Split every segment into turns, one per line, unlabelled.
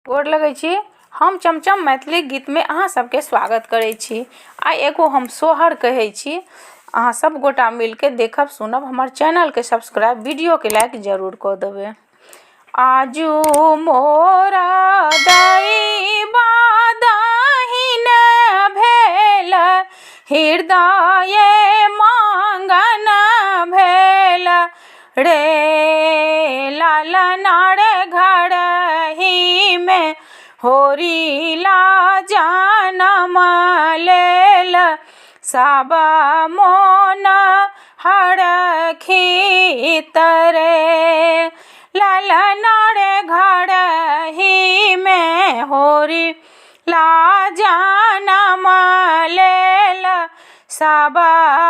गोर लगै छी। हम चमचम मैथिली गीतमे अहाँ सबके स्वागत करै छी। आइ एगो हम सोहर कहै छी, अहाँ सब गोटा मिलके देखब सुनब। हमर चैनलके सब्सक्राइब, वीडियोके लाइक जरूर कऽ देबै। आजू मोरा दैबा दहिन भेल, हृदय मगन भेल रे। लाल नार घरहीमे होरिला जनम लेल, सब मोन हरखित रे। लाल नार घरहीमे होरी ला जनम लेल, सब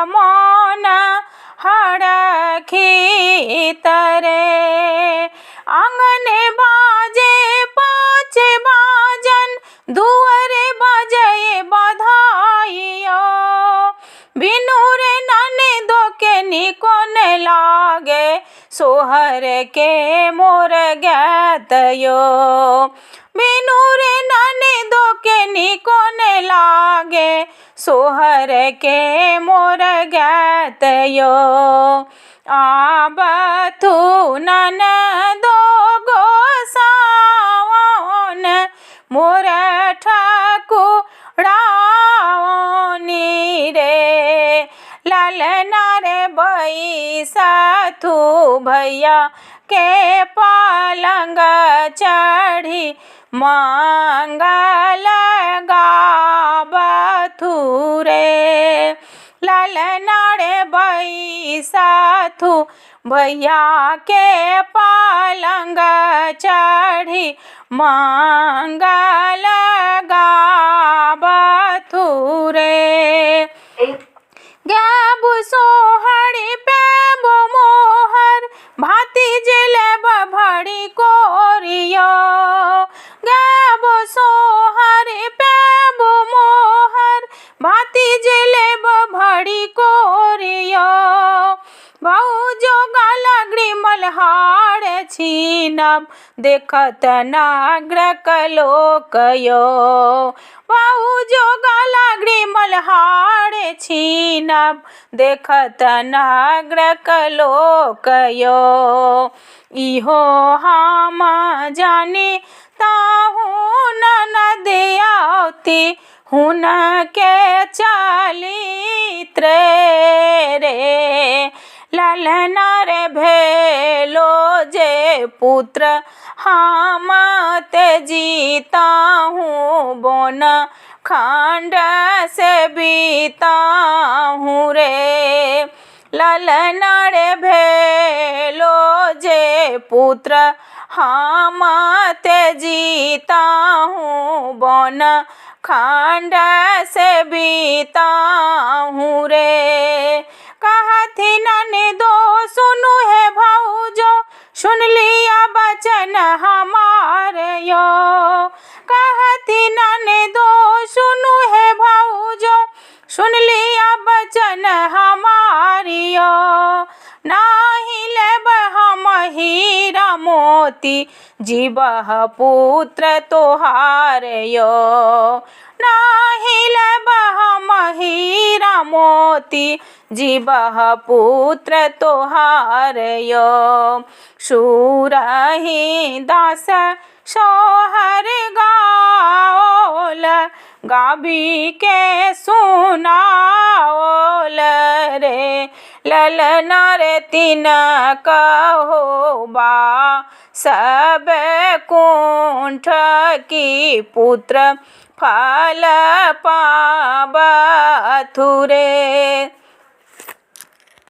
मोन हरखित रे। आँगन बाजे पाँच बाजन, दुआर बजै बधाइयो। बिनु रे ननदो के निको ने लागे, सोहर के मोर गैतयो। बिनु रे ननदो के निको ने लागे, सोहर के मोर गैतयो। आबथु ननदो गोसाओन, मोर ठाकुरानी रे। ललना रे बैसथु भैया के पलंग चढ़ी, मंगल गाबथु रे। ललना रे बैसथु भैया के पलंग चढ़ी, मंगल गाबथु रे। गाबु सोहर पैबो मोहर, भातिज लेब भरी कोरियो। गाबो सोहर पैबो मोहर, भातिज लेब भरी कोरियो। भौजो गलगड़ी मल्हार छीनब, देखत नाग्र कलोकयो। भौजो गलगड़ी मल्हार छीनब, देखत नाग्र कलोकयो। इहो हम जानी ताहू ननद आवती, हुनके चलित्र रे। ललना रे भेलो जे पुत्र, हम ते जीताहूँ बोन खंड से बीताहूँ रे। ललना रे भेलो जे पुत्र, हम ते जीताहूँ बोन खंड से बीताहूँ रे। कहथि ननदो सुनु हे भौजो, सुन लिया बचन हमार यो। कहथि ननदो सुनु हे भौजो, सुन लिया बचन हमारियो। नाही लेब हम हीरा मोती, जीवह पुत्र तोहार यो। नाही लेब हम हीरा मोती, जीवह पुत्र तोहार यो। सुरही दास सोहर गाओल, गाबी के सुनाओल रे। ललना रे तीन कहो बा सब कुंठ की पुत्र फल पाबथु रे।